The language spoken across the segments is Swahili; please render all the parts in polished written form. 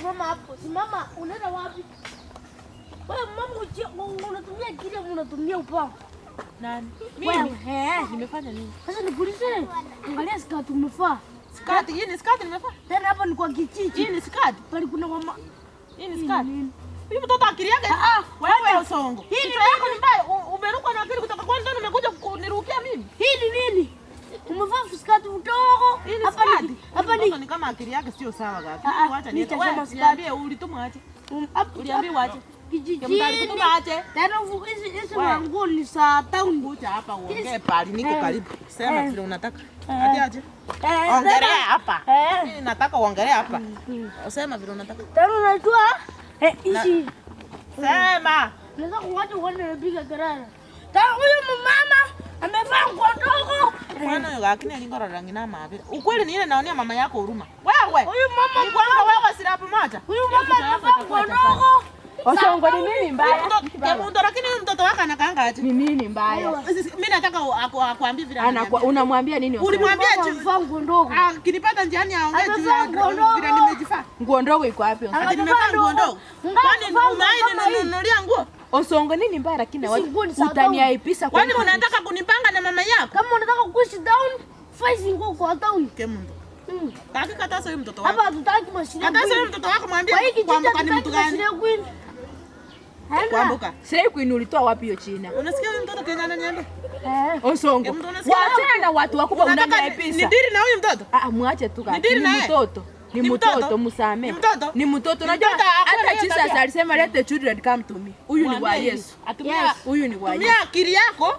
Simama hapo. Simama, unaenda wapi? Wewe mama unatumia akili au unatumia upanga? Nani? Wewe, Mimi eh. nimefanya nini? Sasa nikuulize, angalia skati umevaa. Skati, hii ni skati nimevaa? Tena hapa ni kwa kijiji. Hii ni skati? Pale kuna mama. Hii ni skati? Huyu mtoto akili yake. Ah, Wewe Osongo. Hii ni Kichwa yako ni mbaya. Umerukwa na akili kutoka kwa ndani umekuja kunirukia mimi. Hii ni nini? Umevaa skati mdogo. Hii ni Hapa ni skati. hapa Mtoto ni ni kama akili yake sio sawa kaka. Ah, ah, Wacha mimi niende. nitasema Wewe skati. niambie ulitumwa aje? Uliambiwa aje? Kijijini. Mtu alikutuma aje? Tena hizi hizi Wewe. manguo ni za town. Kuja hapa uongee pali niko Eh. karibu. Sema Eh. vile unataka. Eh. Ati aje? Eh, Ongelea tena- hapa. Eh. Mimi nataka uongelee hapa. Sema vile unataka. Tena unajua hizi Sema. naweza kuwacha uone napiga kelele. Tena huyu mama amevaa nguo ndogo. Mwana huyo lakini alingora rangi na mavira. Ukweli ni ile naonea mama yako huruma. Wewe. Huyu mama Ni kwamba wewe silabu moja. Huyu mama amevaa nguo ndogo. Osongo ni nini mbaya? Kemundo lakini huyu mtoto wako anakaanga aje? Ni nini mbaya? Mimi nataka akuambie vile Anakwa ananiambia. unamwambia nini Osongo? Ulimwambia Mama amevaa nguo ndogo. Ah, kinipata njiani aongee juu ya Amevaa nguo ndogo. vile nimejifaa. Nguo ndogo iko wapi Osongo? Ati nimevaa nguo ndogo. Kwani umewahi ninunulia nguo? Osongo nini mbaya lakini Hizi nguo ni za utaniaibisha kwa Kwani unataka kunipanga na mama yako? Kama unataka kuishi down, vaa hizi nguo kwa town. Kemundo. Mm. Kaki katasa huyu mtoto wako. Hapa hatutaki mashine. Katasa huyu queen. mtoto wako mwambie Kwa hii kijiji kuambuka ni hatutaki mtu gani? mashine queen. Enda. Kuambuka. Sasa queen ulitoa wapi hiyo china? Unasikia huyu mtoto Kenya ananiambia? Eh. Osongo. Mtu unasikia? Waachana na watu wakubwa Unataka unaniaibisha. nidiri na huyu mtoto? Ah, mwache tu kaka. Nidiri Ni naye? mtoto. Ni Ni mtoto? mtoto msame. Ni mtoto? Ni mtoto. Ni Unajua mtoto, hakuna hata hiyo Jesus tabia. alisema let the children come to me. Huyu ni wa Mwambie Yesu. Atumia Yes. Huyu ni wa Yesu. Tumia akili yako.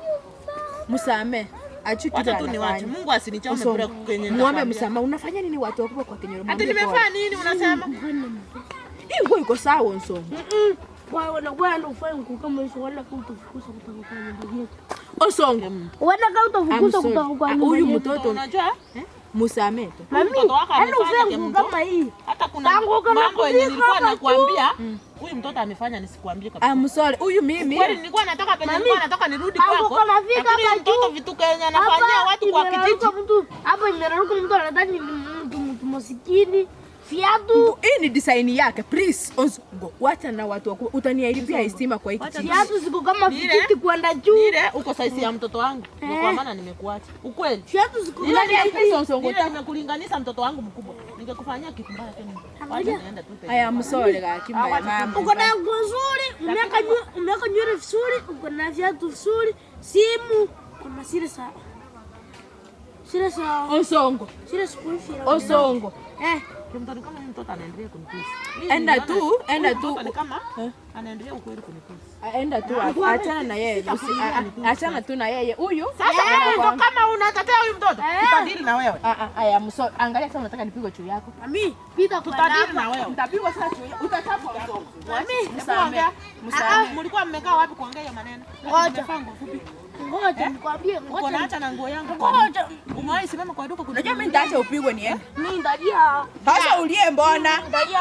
Msame. Achi kitu Wacha tu niwache. anafanya. Mungu asinichome bure Osongo. kwenye Muombe nitakwambia. msamaha. Unafanya nini watu wakubwa kwa kinyoro? Ati Mwambie pole. nimefanya nini unasema? Hii nguo iko sawa Osongo. Wewe na wewe ndio ufanye nguo kama hizo wala kama utafukuza kutoka kwa nyumba yetu. Osongo. Wala kama I'm utafukuza sorry. kutoka kwa Ah, nyumba Huyu yetu. mtoto Unajua? msame tu. Mami, Mtoto wako enda amefanya uvae nguo Kemundo. kama hii. Hata kuna Tangu kama mambo yenye kufika nilikuwa hapa nakwambia huyu mtoto amefanya nisikuambie kabisa. I'm sorry. Huyu mimi Kweli nilikuwa nataka penye Mami, nilikuwa nataka nirudi tangu kwako. kama fika Lakini hapa mtoto juu, vitu Kenya anafanyia watu kwa kijiji. mtu hapa imeraruka mtu anadhani ni mtu masikini. Viatu, hii ni design yake. Please Osongo. Wacha na watu wakubwa. Utaniaibia heshima kwa hiki kijiji. viatu ziko kama Nile. vijiti kwenda juu. Ile uko saizi ya mtoto wangu. Ndio kwa maana nimekuacha. Ukweli. Viatu ziko Ile kama Unaniaibisha Osongo. Ile nimekulinganisha mtoto wangu mkubwa. Ningekufanyia kitu mbaya tena. Wacha niende tu tena. I am sorry kaki mbaya mama. uko na nguo nzuri, umeweka nywele vizuri, uko na viatu vizuri, simu, kuna sile sa sile sa Osongo. sile school fee. Osongo. Eh, Mtoto kama huyu mtoto anaendelea kunitusi. Mimi Enda niliona- tu, enda huyu tu. mtoto Ni kama anaendelea ukweli kunitusi. Enda tu, achana na yeye. Achana tu na yeye. Huyu Sasa kama kama unatetea huyu mtoto, tutadili na wewe. Ah, ah, I am sorry. Angalia kama unataka nipigwe juu yako. mami, pita kwa Tutadili na wewe. Nitapigwa sasa juu yako. Utachapwa Osongo. Mami, Msame. Msame. Mlikuwa mmekaa wapi kuongea hiyo maneno? Ngoja. Nimevaa nguo fupi. Ngoja nikwambie, Uko ngoja. naacha na nguo yangu. Ngoja. Umewahi simama kwa duka Unajua mimi nitaacha upigwe niende. Mimi ndalia. Sasa ulie mbona? Ndalia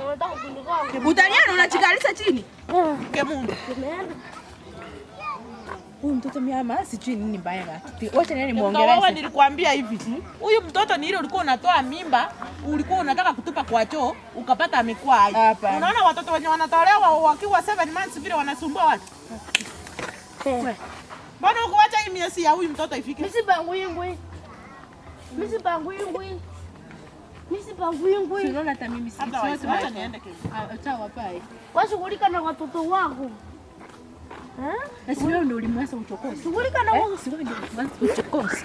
unataka kunitoa. Utalia na unachikalisha chini. Kemundu. Tumeenda. Huyu mtoto miama sijui nini mbaya kaki. Wacha nani Wewe muongeleshe. nilikwambia hivi. Huyu mtoto ni ile ulikuwa unatoa mimba, ulikuwa unataka kutupa kwa choo, ukapata amekuwa hai. Hapana. Unaona watoto wenye wanatolewa wakiwa 7 months vile wanasumbua watu. Eh. Mbona ukuacha hii miezi ya huyu mtoto ifike? Mimi si bangui ngui. Mimi si bangui ngui. Mimi si bangui ngui. Unaona hata mimi si Hata siwezi. wacha niende kesho. Sawa bye. Washughulika na watoto wako. Eh? Na si wewe ndio ulimwanza uchokozi. Shughulika na Eh, si wewe ndio ulimwanza uchokozi.